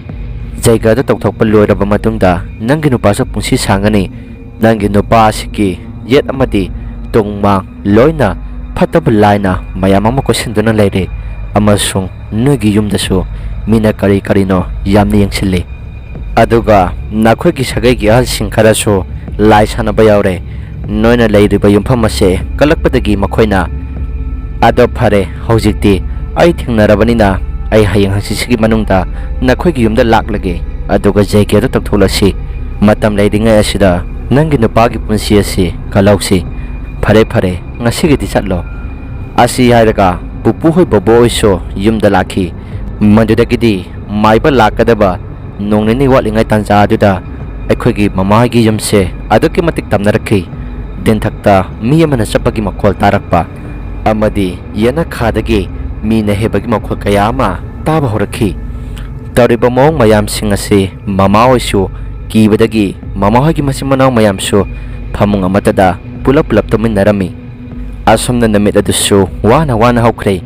ꯖꯩꯒ꯭ꯌ ꯑꯗꯨ ꯇꯧꯊꯣꯛꯄ ꯂꯣꯏꯔꯕ ꯃꯇꯨꯡꯗ ꯅꯪꯒꯤ ꯅꯨꯄꯥꯁꯨ ꯄꯨꯟꯁꯤ ꯁꯥꯡꯒꯅꯤ꯫ ꯅꯪꯒꯤ ꯅꯨꯄꯥ ꯑꯁꯤꯒꯤ ꯌꯦꯠ ꯑꯃꯗꯤ ꯇꯨꯡ ꯃꯥꯡ ꯂꯣꯏꯅ ꯐꯠꯇꯕ ꯂꯥꯏꯅ ꯃꯌꯥꯝ ꯑꯃ ꯀꯣꯏꯁꯤꯟꯗꯨꯅ ꯂꯩꯔꯦ, ꯑꯃꯁꯨꯡ ꯅꯣꯏꯒꯤ ꯌꯨꯝꯗꯁꯨ ꯃꯤꯅ ꯀꯔꯤ ꯀꯔꯤꯅꯣ ꯌꯥꯝꯅ ꯌꯦꯡꯁꯤꯜꯂꯤ꯫ ꯑꯗꯨꯒ ꯅꯈꯣꯏꯒꯤ ꯁꯥꯒꯩꯒꯤ ꯑꯍꯜꯁꯤꯡ ꯈꯔꯁꯨ ꯂꯥꯏ ꯁꯥꯟꯅꯕ ꯌꯥꯎꯔꯦ꯫ ꯅꯣꯏꯅ ꯂꯩꯔꯤꯕ ꯌꯨꯝꯐꯝ ꯑꯁꯦ ꯀꯜꯂꯛꯄꯗꯒꯤ ꯃꯈꯣꯏꯅ, ꯑꯗꯣ ꯐꯔꯦ, ꯍꯧꯖꯤꯛꯇꯤ ꯑꯩ ꯊꯦꯡꯅꯔꯕꯅꯤꯅ ꯑꯩ ꯍꯌꯦꯡ ꯍꯪꯆꯤꯠꯁꯤꯒꯤ ꯃꯅꯨꯡꯗ ꯅꯈꯣꯏꯒꯤ ꯌꯨꯝꯗ ꯂꯥꯛꯂꯒꯦ, ꯑꯗꯨꯒ ꯖꯩꯒ꯭ꯌꯗ ꯇꯧꯊꯣꯛꯂꯁꯤ꯫ ꯃꯇꯝ ꯂꯩꯔꯤꯉꯩ ꯑꯁꯤꯗ ꯅꯪꯒꯤ ꯅꯨꯄꯥꯒꯤ ꯄꯨꯟꯁꯤ ꯑꯁꯤ ꯀꯜꯍꯧꯁꯤ꯫ ꯐꯔꯦ, ꯐꯔꯦ, ꯉꯁꯤꯒꯤꯗꯤ ꯆꯠꯂꯣ꯫" ꯑꯁꯤ ꯍꯥꯏꯔꯒ ꯄꯨꯄꯨ ꯍꯣꯏ ꯕꯣꯕꯣ ꯍꯣꯏꯁꯨ ꯌꯨꯝꯗ ꯂꯥꯛꯈꯤ꯫ ꯃꯗꯨꯗꯒꯤꯗꯤ ꯃꯥꯏꯕ ꯂꯥꯛꯀꯗꯕ ꯅꯣꯡ ꯅꯤꯅꯤ ꯋꯥꯠꯂꯤꯉꯩ ꯇꯥꯟꯖꯥ ꯑꯗꯨꯗ ꯑꯩꯈꯣꯏꯒꯤ ꯃꯃꯥ ꯍꯣꯏꯒꯤ ꯌꯨꯝꯁꯦ ꯑꯗꯨꯛꯀꯤ ꯃꯇꯤꯛ ꯇꯝꯅꯔꯛꯈꯤ꯫ ꯇꯤꯟꯊꯛꯇ ꯃꯤ ꯑꯃꯅ ꯆꯠꯄꯒꯤ ꯃꯈꯣꯜ ꯇꯥꯔꯛꯄ ꯑꯃꯗꯤ ꯌꯦꯅꯈꯥꯗꯒꯤ ꯃꯤꯅ ꯍꯦꯕꯒꯤ ꯃꯈꯣꯜ ꯀꯌꯥ ꯑꯃ ꯇꯥꯕ ꯍꯧꯔꯛꯈꯤ꯫ ꯇꯧꯔꯤꯕ ꯃꯑꯣꯡ ꯃꯌꯥꯝꯁꯤꯡ ꯑꯁꯤ ꯃꯃꯥ ꯍꯣꯏꯁꯨ ꯀꯤꯕꯗꯒꯤ ꯃꯃꯥ ꯍꯣꯏꯒꯤ ꯃꯆꯤꯟ ꯃꯅꯥꯎ ꯃꯌꯥꯝꯁꯨ ꯐꯃꯨꯡ ꯑꯃꯠꯇꯗ ꯄꯨꯂꯞ ꯄꯨꯂꯞ ꯇꯨꯝꯃꯤꯟꯅꯔꯝꯃꯤ꯫ ꯑꯁꯨꯝꯅ ꯅꯨꯃꯤꯠ ꯑꯗꯨꯁꯨ ꯋꯥꯅ ꯋꯥꯅ ꯍꯧꯈ꯭ꯔꯦ꯫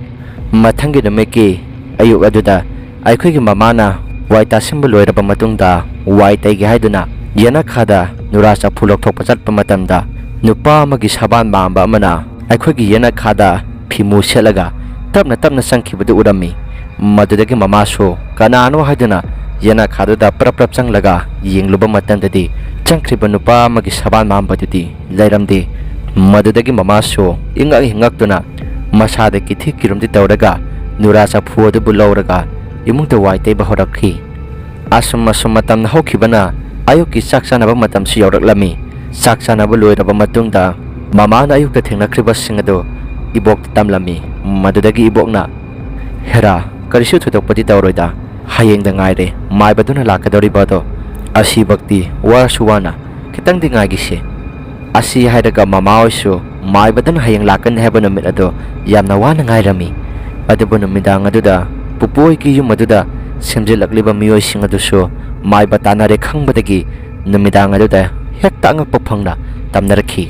ꯃꯊꯪꯒꯤ ꯅꯨꯃꯤꯠꯀꯤ ꯑꯌꯨꯛ ꯑꯗꯨꯗ ꯑꯩꯈꯣꯏꯒꯤ ꯃꯃꯥꯅ ꯋꯥꯏ ꯇꯥꯁꯤꯟꯕ ꯂꯣꯏꯔꯕ ꯃꯇꯨꯡꯗ ꯋꯥꯏ ꯇꯩꯒꯦ ꯍꯥꯏꯗꯨꯅ ꯌꯦꯅꯈꯥꯗ ꯅꯨꯔꯥ ꯆꯐꯨ ꯂꯧꯊꯣꯛꯄ ꯆꯠꯄ ꯃꯇꯝꯗ ꯅꯨꯄꯥ ꯑꯃꯒꯤ ꯁꯕꯥꯟ ꯃꯥꯟꯕ ꯑꯃꯅ ꯑꯩꯈꯣꯏꯒꯤ ꯌꯦꯅꯈꯥꯗ ꯐꯤꯃꯨ ꯁꯦꯠꯂꯒ ꯇꯞꯅ ꯇꯞꯅ ꯆꯪꯈꯤꯕꯗꯨ ꯎꯔꯝꯃꯤ꯫ ꯃꯗꯨꯗꯒꯤ ꯃꯃꯥꯁꯨ ꯀꯅꯥꯅꯣ ꯍꯥꯏꯗꯨꯅ ꯌꯦꯅꯈꯥꯗꯨꯗ ꯄ꯭ꯔꯞ ꯄ꯭ꯔꯞ ꯆꯪꯂꯒ ꯌꯦꯡꯂꯨꯕ ꯃꯇꯝꯗꯗꯤ ꯆꯪꯈ꯭ꯔꯤꯕ ꯅꯨꯄꯥ ꯑꯃꯒꯤ ꯁꯕꯥꯟ ꯃꯥꯟꯕꯗꯨꯗꯤ ꯂꯩꯔꯝꯗꯦ꯫ ꯃꯗꯨꯗꯒꯤ ꯃꯃꯥꯁꯨ ꯏꯉꯛ ꯍꯦꯛ ꯉꯛꯇꯨꯅ ꯃꯁꯥꯗ ꯀꯤꯊꯤ ꯀꯤꯔꯨꯝꯗꯤ ꯇꯧꯔꯒ ꯅꯨꯔꯥ ꯆꯐꯨ ꯑꯗꯨꯕꯨ ꯂꯧꯔꯒ ꯏꯃꯨꯡꯗ ꯋꯥꯏ ꯇꯩꯕ ꯍꯧꯔꯛꯈꯤ꯫ ꯑꯁꯨꯝ ꯑꯁꯨꯝ ꯃꯇꯝꯅ ꯍꯧꯈꯤꯕꯅ ꯑꯌꯨꯛꯀꯤ ꯆꯥꯛ ꯆꯥꯅꯕ ꯃꯇꯝꯁꯨ ꯌꯧꯔꯛꯂꯝꯃꯤ꯫ ꯆꯥꯛ ꯆꯥꯅꯕ ꯂꯣꯏꯔꯕ ꯃꯇꯨꯡꯗ ꯃꯃꯥꯅ ꯑꯌꯨꯛꯇ ꯊꯦꯡꯅꯈ꯭ꯔꯤꯕꯁꯤꯡ ꯑꯗꯨ ꯏꯕꯣꯛꯇ ꯇꯝꯂꯝꯃꯤ꯫ ꯃꯗꯨꯗꯒꯤ ꯏꯕꯣꯛꯅ, "ꯍꯦꯔꯥ, ꯀꯔꯤꯁꯨ ꯊꯣꯏꯗꯣꯛꯄꯗꯤ ꯇꯧꯔꯣꯏꯗ, ꯍꯌꯦꯡꯗ ꯉꯥꯏꯔꯦ ꯃꯥꯏꯕꯗꯨꯅ ꯂꯥꯛꯀꯗꯧꯔꯤꯕ ꯑꯗꯣ꯫ ꯑꯁꯤꯕꯛꯇꯤ ꯋꯥꯔꯁꯨ ꯋꯥꯅ ꯈꯤꯇꯪꯗꯤ ꯉꯥꯏꯈꯤꯁꯦ"꯫ ꯑꯁꯤ ꯍꯥꯏꯔꯒ ꯃꯃꯥ ꯍꯣꯏꯁꯨ ꯃꯥꯏꯕꯗꯨꯅ ꯍꯌꯦꯡ ꯂꯥꯛꯀꯅꯤ ꯍꯥꯏꯕ ꯅꯨꯃꯤꯠ ꯑꯗꯨ ꯌꯥꯝꯅ ꯋꯥꯅ ꯉꯥꯏꯔꯝꯃꯤ꯫ ꯑꯗꯨꯕꯨ ꯅꯨꯃꯤꯗꯥꯡ ꯑꯗꯨꯗ ꯄꯨꯄꯨ ꯍꯣꯏꯒꯤ ꯌꯨꯝ ꯑꯗꯨꯗ ꯁꯦꯝꯖꯤꯜꯂꯛꯂꯤꯕ ꯃꯤꯑꯣꯏꯁꯤꯡ ꯑꯗꯨꯁꯨ ꯃꯥꯏꯕ ꯇꯥꯟꯅꯔꯦ ꯈꯪꯕꯗꯒꯤ ꯅꯨꯃꯤꯗꯥꯡ ꯑꯗꯨꯗ ꯍꯦꯛꯇ ꯑꯉꯛꯄ ꯐꯪꯅ ꯇꯝꯅꯔꯛꯈꯤ꯫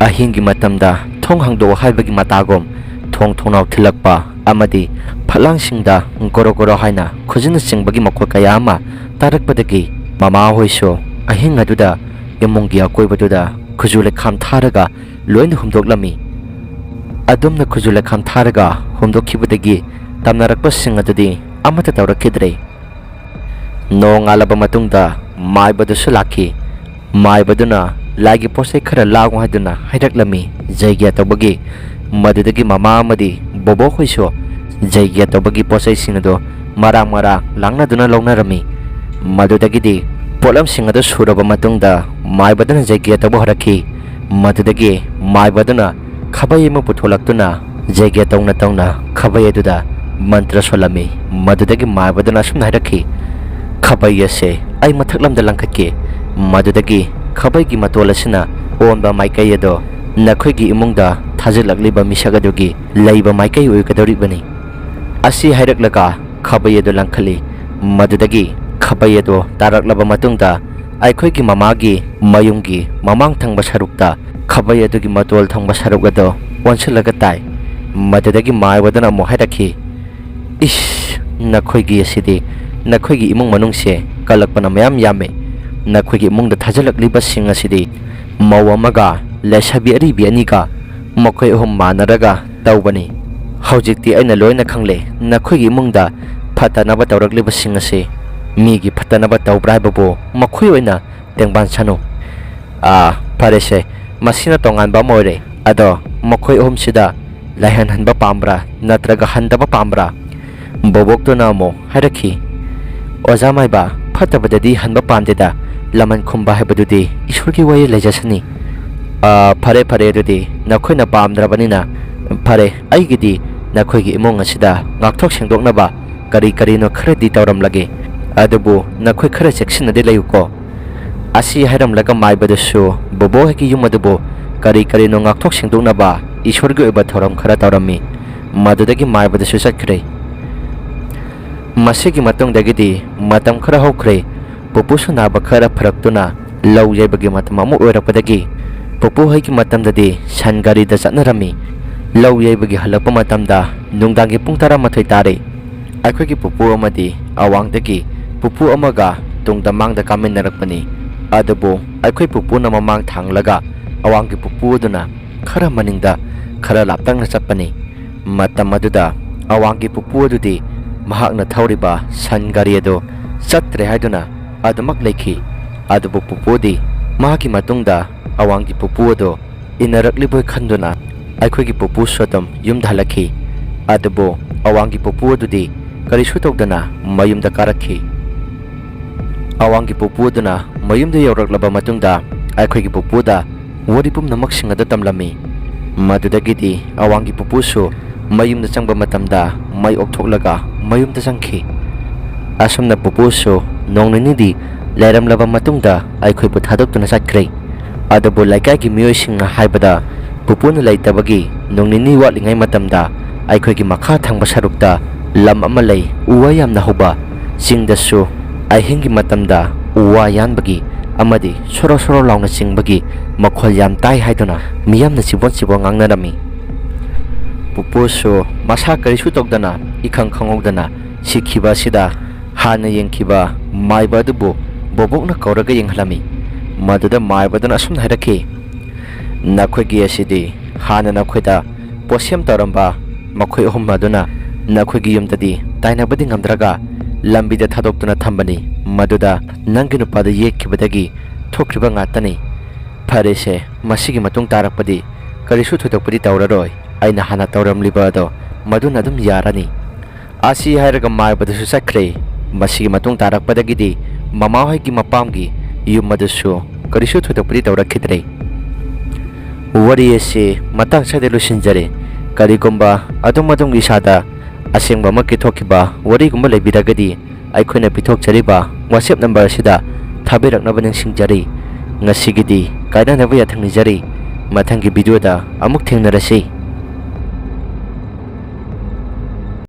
ꯑꯍꯤꯡꯒꯤ ꯃꯇꯝꯗ ꯊꯣꯡ ꯍꯥꯡꯗꯣꯛꯑꯣ ꯍꯥꯏꯕꯒꯤ ꯃꯇꯥꯒꯨꯝ ꯊꯣꯡ ꯊꯣꯡꯅꯥꯎ ꯊꯤꯜꯂꯛꯄ ꯑꯃꯗꯤ ꯐꯠꯂꯥꯡꯁꯤꯡꯗ ꯒꯣꯔꯣ ꯒꯣꯔꯣ ꯍꯥꯏꯅ ꯈꯨꯖꯤꯟꯅ ꯆꯤꯡꯕꯒꯤ ꯃꯈꯣꯜ ꯀꯌꯥ ꯑꯃ ꯇꯥꯔꯛꯄꯗꯒꯤ ꯃꯃꯥ ꯍꯣꯏꯁꯨ ꯑꯍꯤꯡ ꯑꯗꯨꯗ ꯏꯃꯨꯡꯒꯤ ꯑꯀꯣꯏꯕꯗꯨꯗ ꯈꯨꯖꯨ ꯂꯩꯈꯥꯝ ꯊꯥꯔꯒ ꯂꯣꯏꯅ ꯍꯨꯝꯗꯣꯛꯂꯝꯃꯤ꯫ ꯑꯗꯨꯝꯅ ꯈꯨꯖꯨ ꯂꯩꯈꯥꯝ ꯊꯥꯔꯒ ꯍꯨꯝꯗꯣꯛꯈꯤꯕꯗꯒꯤ ꯇꯝꯅꯔꯛꯄꯁꯤꯡ ꯑꯗꯨꯗꯤ ꯑꯃꯠꯇ ꯇꯧꯔꯛꯈꯤꯗ꯭ꯔꯦ꯫ ꯅꯣꯡꯉꯥꯜꯂꯕ ꯃꯇꯨꯡꯗ ꯃꯥꯏꯕꯗꯨꯁꯨ ꯂꯥꯛꯈꯤ꯫ ꯃꯥꯏꯕꯗꯨꯅ ꯂꯥꯏꯒꯤ ꯄꯣꯠ ꯆꯩ ꯈꯔ ꯂꯥꯡꯉꯨ ꯍꯥꯏꯗꯨꯅ ꯍꯥꯏꯔꯛꯂꯝꯃꯤ ꯖꯩꯒ꯭ꯌꯥ ꯇꯧꯕꯒꯤ꯫ ꯃꯗꯨꯗꯒꯤ ꯃꯃꯥ ꯑꯃꯗꯤ ꯕꯣꯕꯣꯛ ꯍꯣꯏꯁꯨ ꯖꯩꯒ꯭ꯌꯥ ꯇꯧꯕꯒꯤ ꯄꯣꯠ ꯆꯩꯁꯤꯡ ꯑꯗꯨ ꯃꯔꯥꯡ ꯃꯔꯥꯡ ꯂꯥꯡꯅꯗꯨꯅ ꯂꯧꯅꯔꯝꯃꯤ꯫ ꯃꯗꯨꯗꯒꯤꯗꯤ ꯄꯣꯠꯂꯝꯁꯤꯡ ꯑꯗꯨ ꯁꯨꯔꯕ ꯃꯇꯨꯡꯗ ꯃꯥꯏꯕꯗꯨꯅ ꯖꯩꯒ꯭ꯌꯥ ꯇꯧꯕ ꯍꯧꯔꯛꯈꯤ꯫ ꯃꯗꯨꯗꯒꯤ ꯃꯥꯏꯕꯗꯨꯅ ꯈꯥꯕꯩ ꯑꯃ ꯄꯨꯊꯣꯛꯂꯛꯇꯨꯅ ꯖꯩꯒ꯭ꯌꯥ ꯇꯧꯅ ꯇꯧꯅ ꯈꯥꯕꯩ ꯑꯗꯨꯗ ꯃꯟꯇ꯭ꯔ ꯁꯣꯜꯂꯝꯃꯤ꯫ ꯃꯗꯨꯗꯒꯤ ꯃꯥꯏꯕꯗꯨꯅ ꯑꯁꯨꯝꯅ ꯍꯥꯏꯔꯛꯈꯤ, "ꯈꯥꯕꯩ ꯑꯁꯦ ꯑꯩ ꯃꯊꯛꯂꯝꯗ ꯂꯪꯈꯠꯀꯦ꯫ ꯃꯗꯨꯗꯒꯤ ꯈꯥꯕꯩꯒꯤ ꯃꯇꯣꯜ ꯑꯁꯤꯅ ꯑꯣꯟꯕ ꯃꯥꯏꯀꯩ ꯑꯗꯣ ꯅꯈꯣꯏꯒꯤ ꯏꯃꯨꯡꯗ ꯊꯥꯖꯤꯜꯂꯛꯂꯤꯕ ꯃꯤꯁꯛ ꯑꯗꯨꯒꯤ ꯂꯩꯕ ꯃꯥꯏꯀꯩ ꯑꯣꯏꯒꯗꯧꯔꯤꯕꯅꯤ"꯫ ꯑꯁꯤ ꯍꯥꯏꯔꯛꯂꯒ ꯈꯥꯕꯩ ꯑꯗꯨ ꯂꯪꯈꯠꯂꯤ꯫ ꯃꯗꯨꯗꯒꯤ ꯈꯥꯕꯩ ꯑꯗꯨ ꯇꯥꯔꯛꯂꯕ ꯃꯇꯨꯡꯗ ꯑꯩꯈꯣꯏꯒꯤ ꯃꯃꯥꯒꯤ ꯃꯌꯨꯝꯒꯤ ꯃꯃꯥꯡ ꯊꯪꯕ ꯁꯔꯨꯛꯇ ꯈꯥꯕꯩ ꯑꯗꯨꯒꯤ ꯃꯇꯣꯜ ꯊꯪꯕ ꯁꯔꯨꯛ ꯑꯗꯨ ꯑꯣꯟꯁꯤꯜꯂꯒ ꯇꯥꯏ꯫ ꯃꯗꯨꯗꯒꯤ ꯃꯥꯏꯕꯗꯨꯅ ꯑꯃꯨꯛ ꯍꯥꯏꯔꯛꯈꯤ, "ꯏꯁ, ꯅꯈꯣꯏꯒꯤ ꯑꯁꯤꯗꯤ, ꯅꯈꯣꯏꯒꯤ ꯏꯃꯨꯡ ꯃꯅꯨꯡꯁꯦ ꯀꯜꯂꯛꯄꯅ ꯃꯌꯥꯝ ꯌꯥꯝꯃꯦ꯫ ꯅꯈꯣꯏꯒꯤ ꯏꯃꯨꯡꯗ ꯊꯥꯖꯤꯜꯂꯛꯂꯤꯕꯁꯤꯡ ꯑꯁꯤꯗꯤ ꯃꯧ ꯑꯃꯒ ꯂꯩꯁꯥꯕꯤ ꯑꯔꯤꯕꯤ ꯑꯅꯤꯒ ꯃꯈꯣꯏ ꯑꯍꯨꯝ ꯃꯥꯟꯅꯔꯒ ꯇꯧꯕꯅꯤ꯫ ꯍꯧꯖꯤꯛꯇꯤ ꯑꯩꯅ ꯂꯣꯏꯅ ꯈꯪꯂꯦ, ꯅꯈꯣꯏꯒꯤ ꯏꯃꯨꯡꯗ ꯐꯠꯇꯅꯕ ꯇꯧꯔꯛꯂꯤꯕꯁꯤꯡ ꯑꯁꯤ꯫ ꯃꯤꯒꯤ ꯐꯠꯇꯅꯕ ꯇꯧꯕ꯭ꯔꯥ ꯍꯥꯏꯕꯕꯨ ꯃꯈꯣꯏ ꯑꯣꯏꯅ ꯇꯦꯡꯕꯥꯟ ꯁꯥꯅꯨ꯫ ꯑꯥ, ꯐꯔꯦꯁꯦ, ꯃꯁꯤꯅ ꯇꯣꯉꯥꯟꯕ ꯑꯃ ꯑꯣꯏꯔꯦ꯫ ꯑꯗꯣ ꯃꯈꯣꯏ ꯑꯍꯨꯝꯁꯤꯗ ꯂꯥꯏꯍꯟ ꯍꯟꯕ ꯄꯥꯝꯕ꯭ꯔꯥ ꯅꯠꯇ꯭ꯔꯒ ꯍꯟꯗꯕ ꯄꯥꯝꯕ꯭ꯔꯥ? ꯕꯣꯕꯣꯛꯇꯨꯅ ꯑꯃꯨꯛ ꯍꯥꯏꯔꯛꯈꯤ, "ꯑꯣꯖꯥ ꯃꯥꯏꯕ, ꯐꯠꯇꯕꯗꯗꯤ ꯍꯟꯕ ꯄꯥꯝꯗꯦꯗ, ꯂꯃꯟ ꯈꯨꯝꯕ ꯍꯥꯏꯕꯗꯨꯗꯤ ꯏꯁꯣꯔꯒꯤ ꯋꯥꯌꯦꯜ ꯂꯩꯖꯁꯅꯤ꯫ ꯑꯥ, ꯐꯔꯦ, ꯐꯔꯦ, ꯑꯗꯨꯗꯤ ꯅꯈꯣꯏꯅ ꯄꯥꯝꯗ꯭ꯔꯕꯅꯤꯅ ꯐꯔꯦ, ꯑꯩꯒꯤꯗꯤ ꯅꯈꯣꯏꯒꯤ ꯏꯃꯨꯡ ꯑꯁꯤꯗ ꯉꯥꯛꯊꯣꯛ ꯁꯦꯡꯗꯣꯛꯅꯕ ꯀꯔꯤ ꯀꯔꯤꯅꯣ ꯈꯔꯗꯤ ꯇꯧꯔꯝꯂꯒꯦ, ꯑꯗꯨꯕꯨ ꯅꯈꯣꯏ ꯈꯔ ꯆꯦꯛꯁꯤꯟꯅꯗꯤ ꯂꯩꯌꯨꯀꯣ"꯫ ꯑꯁꯤ ꯍꯥꯏꯔꯝꯂꯒ ꯃꯥꯏꯕꯗꯨꯁꯨ ꯕꯣꯕꯣ ꯍꯣꯏꯒꯤ ꯌꯨꯝ ꯑꯗꯨꯕꯨ ꯀꯔꯤ ꯀꯔꯤꯅꯣ ꯉꯥꯛꯊꯣꯛ ꯁꯦꯡꯗꯣꯛꯅꯕ ꯏꯁꯣꯔꯒꯤ ꯑꯣꯏꯕ ꯊꯧꯔꯝ ꯈꯔ ꯇꯧꯔꯝꯃꯤ꯫ ꯃꯗꯨꯗꯒꯤ ꯃꯥꯏꯕꯗꯨꯁꯨ ꯆꯠꯈ꯭ꯔꯦ꯫ ꯃꯁꯤꯒꯤ ꯃꯇꯨꯡꯗꯒꯤꯗꯤ ꯃꯇꯝ ꯈꯔ ꯍꯧꯈ꯭ꯔꯦ꯫ ꯄꯨꯄꯨꯁꯨ ꯅꯥꯕ ꯈꯔ ꯐꯔꯛꯇꯨꯅ ꯂꯧ ꯌꯩꯕꯒꯤ ꯃꯇꯝ ꯑꯃꯨꯛ ꯑꯣꯏꯔꯛꯄꯗꯒꯤ ꯄꯨꯄꯨ ꯍꯣꯏꯒꯤ ꯃꯇꯝꯗꯗꯤ ꯁꯟ ꯒꯥꯔꯤꯗ ꯆꯠꯅꯔꯝꯃꯤ꯫ ꯂꯧ ꯌꯩꯕꯒꯤ ꯍꯜꯂꯛꯄ ꯃꯇꯝꯗ ꯅꯨꯡꯗꯥꯡꯒꯤ ꯄꯨꯡ ꯇꯔꯥꯃꯥꯊꯣꯏ ꯇꯥꯔꯦ꯫ ꯑꯩꯈꯣꯏꯒꯤ ꯄꯨꯄꯨ ꯑꯃꯗꯤ ꯑꯋꯥꯡꯗꯒꯤ ꯄꯨꯄꯨ ꯑꯃꯒ ꯇꯨꯡꯗ ꯃꯥꯡꯗ ꯀꯥꯃꯤꯟꯅꯔꯛꯄꯅꯤ꯫ ꯑꯗꯨꯕꯨ ꯑꯩꯈꯣꯏ ꯄꯨꯄꯨꯅ ꯃꯃꯥꯡ ꯊꯥꯡꯂꯒ ꯑꯋꯥꯡꯒꯤ ꯄꯨꯄꯨ ꯑꯗꯨꯅ ꯈꯔ ꯃꯅꯤꯡꯗ ꯈꯔ ꯂꯥꯞꯇꯛꯅ ꯆꯠꯄꯅꯤ꯫ ꯃꯇꯝ ꯑꯗꯨꯗ ꯑꯋꯥꯡꯒꯤ ꯄꯨꯄꯨ ꯑꯗꯨꯗꯤ ꯃꯍꯥꯛꯅ ꯊꯧꯔꯤꯕ ꯁꯟ ꯒꯥꯔꯤ ꯑꯗꯨ ꯆꯠꯇ꯭ꯔꯦ ꯍꯥꯏꯗꯨꯅ ꯑꯗꯨꯃꯛ ꯂꯩꯈꯤ꯫ ꯑꯗꯨꯕꯨ ꯄꯨꯄꯨꯗꯤ ꯃꯍꯥꯛꯀꯤ ꯃꯇꯨꯡꯗ ꯑꯋꯥꯡꯒꯤ ꯄꯨꯄꯨ ꯑꯗꯨ ꯏꯟꯅꯔꯛꯂꯤꯕꯣꯏ ꯈꯟꯗꯨꯅ ꯑꯩꯈꯣꯏꯒꯤ ꯄꯨꯄꯨꯁꯨ ꯑꯗꯨꯝ ꯌꯨꯝꯗ ꯍꯜꯂꯛꯈꯤ꯫ ꯑꯗꯨꯕꯨ ꯑꯋꯥꯡꯒꯤ ꯄꯨꯄꯨ ꯑꯗꯨꯗꯤ ꯀꯔꯤꯁꯨ ꯇꯧꯗꯅ ꯃꯌꯨꯝꯗ ꯀꯥꯔꯛꯈꯤ꯫ ꯑꯋꯥꯡꯒꯤ ꯄꯨꯄꯨ ꯑꯗꯨꯅ ꯃꯌꯨꯝꯗ ꯌꯧꯔꯛꯂꯕ ꯃꯇꯨꯡꯗ ꯑꯩꯈꯣꯏꯒꯤ ꯄꯨꯄꯨꯗ ꯋꯥꯔꯤ ꯄꯨꯝꯅꯃꯛꯁꯤꯡ ꯑꯗꯨ ꯇꯝꯂꯝꯃꯤ꯫ ꯃꯗꯨꯗꯒꯤꯗꯤ ꯑꯋꯥꯡꯒꯤ ꯄꯨꯄꯨꯁꯨ ꯃꯌꯨꯝꯗ ꯆꯪꯕ ꯃꯇꯝꯗ ꯃꯩ ꯑꯣꯛꯊꯣꯛꯂꯒ ꯃꯌꯨꯝꯗ ꯆꯪꯈꯤ꯫ ꯑꯁꯨꯝꯅ ꯄꯨꯄꯨꯁꯨ ꯅꯣꯡ ꯅꯤꯅꯤꯗꯤ ꯂꯩꯔꯝꯂꯕ ꯃꯇꯨꯡꯗ ꯑꯩꯈꯣꯏꯕꯨ ꯊꯥꯗꯣꯛꯇꯨꯅ ꯆꯠꯈ꯭ꯔꯦ꯫ ꯑꯗꯨꯕꯨ ꯂꯩꯀꯥꯏꯒꯤ ꯃꯤꯑꯣꯏꯁꯤꯡꯅ ꯍꯥꯏꯕꯗ ꯄꯨꯄꯨꯅ ꯂꯩꯇꯕꯒꯤ ꯅꯣꯡ ꯅꯤꯅꯤ ꯋꯥꯠꯂꯤꯉꯩ ꯃꯇꯝꯗ ꯑꯩꯈꯣꯏꯒꯤ ꯃꯈꯥ ꯊꯪꯕ ꯁꯔꯨꯛꯇ ꯂꯝ ꯑꯃ ꯂꯩ, ꯎ ꯋꯥ ꯌꯥꯝꯅ ꯍꯧꯕ꯫ ꯆꯤꯡꯗꯁꯨ ꯑꯍꯤꯡꯒꯤ ꯃꯇꯝꯗ ꯎ ꯋꯥ ꯌꯥꯟꯕꯒꯤ ꯑꯃꯗꯤ ꯁꯣꯔꯣ ꯁꯣꯔꯣ ꯂꯥꯎꯅ ꯆꯤꯡꯕꯒꯤ ꯃꯈꯣꯜ ꯌꯥꯝ ꯇꯥꯏ ꯍꯥꯏꯗꯨꯅ ꯃꯤꯌꯥꯝꯅ ꯆꯤꯕꯣꯟ ꯆꯤꯕꯣꯟ ꯉꯥꯡꯅꯔꯝꯃꯤ꯫ ꯄꯨꯄꯨꯁꯨ ꯃꯁꯥ ꯀꯔꯤꯁꯨ ꯇꯧꯗꯅ ꯏꯈꯪ ꯈꯪꯍꯧꯗꯅ ꯁꯤꯈꯤꯕ ꯑꯁꯤꯗ ꯍꯥꯟꯅ ꯌꯦꯡꯈꯤꯕ ꯃꯥꯏꯕ ꯑꯗꯨꯕꯨ ꯕꯣꯕꯣꯛꯅ ꯀꯧꯔꯒ ꯌꯦꯡꯍꯜꯂꯝꯃꯤ꯫ ꯃꯗꯨꯗ ꯃꯥꯏꯕꯗꯨꯅ ꯑꯁꯨꯝꯅ ꯍꯥꯏꯔꯛꯈꯤ, "ꯅꯈꯣꯏꯒꯤ ꯑꯁꯤꯗꯤ ꯍꯥꯟꯅ ꯅꯈꯣꯏꯗ ꯄꯣꯠꯁꯦꯝ ꯇꯧꯔꯝꯕ ꯃꯈꯣꯏ ꯑꯍꯨꯝ ꯑꯗꯨꯅ ꯅꯈꯣꯏꯒꯤ ꯌꯨꯝꯗꯗꯤ ꯇꯥꯏꯅꯕꯗꯤ ꯉꯝꯗ꯭ꯔꯒ ꯂꯝꯕꯤꯗ ꯊꯥꯗꯣꯛꯇꯨꯅ ꯊꯝꯕꯅꯤ꯫ ꯃꯗꯨꯗ ꯅꯪꯒꯤ ꯅꯨꯄꯥꯗ ꯌꯦꯠꯈꯤꯕꯗꯒꯤ ꯊꯣꯛꯈꯤꯕ ꯉꯥꯛꯇꯅꯤ꯫ ꯐꯔꯦꯁꯦ, ꯃꯁꯤꯒꯤ ꯃꯇꯨꯡ ꯇꯥꯔꯛꯄꯗꯤ ꯀꯔꯤꯁꯨ ꯊꯣꯏꯗꯣꯛꯄꯗꯤ ꯇꯧꯔꯔꯣꯏ꯫ ꯑꯩꯅ ꯍꯥꯟꯅ ꯇꯧꯔꯝꯂꯤꯕ ꯑꯗꯣ ꯃꯗꯨꯅ ꯑꯗꯨꯝ ꯌꯥꯔꯅꯤ꯫ ꯑꯁꯤ ꯍꯥꯏꯔꯒ ꯃꯥꯏꯕꯗꯨꯁꯨ ꯆꯠꯈ꯭ꯔꯦ꯫ ꯃꯁꯤꯒꯤ ꯃꯇꯨꯡ ꯇꯥꯔꯛꯄꯗꯒꯤꯗꯤ ꯃꯃꯥꯍꯣꯏꯒꯤ ꯃꯄꯥꯝꯒꯤ ꯌꯨꯝ ꯑꯗꯨꯁꯨ ꯀꯔꯤꯁꯨ ꯊꯣꯏꯗꯣꯛꯄꯗꯤ ꯇꯧꯔꯛꯈꯤꯗ꯭ꯔꯦ꯫ ꯋꯥꯔꯤ ꯑꯁꯤ ꯃꯇꯥꯡ ꯁ꯭ꯋꯥꯏꯗ ꯂꯣꯏꯁꯤꯟꯖꯔꯦ꯫ ꯀꯔꯤꯒꯨꯝꯕ ꯑꯗꯣꯝ ꯑꯗꯣꯝꯒꯤ ꯏꯁꯥꯗ ꯑꯁꯦꯡꯕꯃꯛꯀꯤ ꯊꯣꯛꯈꯤꯕ ꯋꯥꯔꯤꯒꯨꯝꯕ ꯂꯩꯕꯤꯔꯒꯗꯤ ꯑꯩꯈꯣꯏꯅ ꯄꯤꯊꯣꯛꯆꯔꯤꯕ WhatsApp number ꯑꯁꯤꯗ ꯊꯥꯕꯤꯔꯛꯅꯕ ꯅꯤꯡꯁꯤꯡꯖꯔꯤ꯫ ꯉꯁꯤꯒꯤꯗꯤ ꯀꯥꯏꯅꯅꯕ ꯌꯥꯊꯪ ꯅꯤꯖꯔꯤ꯫ ꯃꯊꯪꯒꯤ video ꯗ ꯑꯃꯨꯛ ꯊꯦꯡꯅꯔꯁꯤ꯫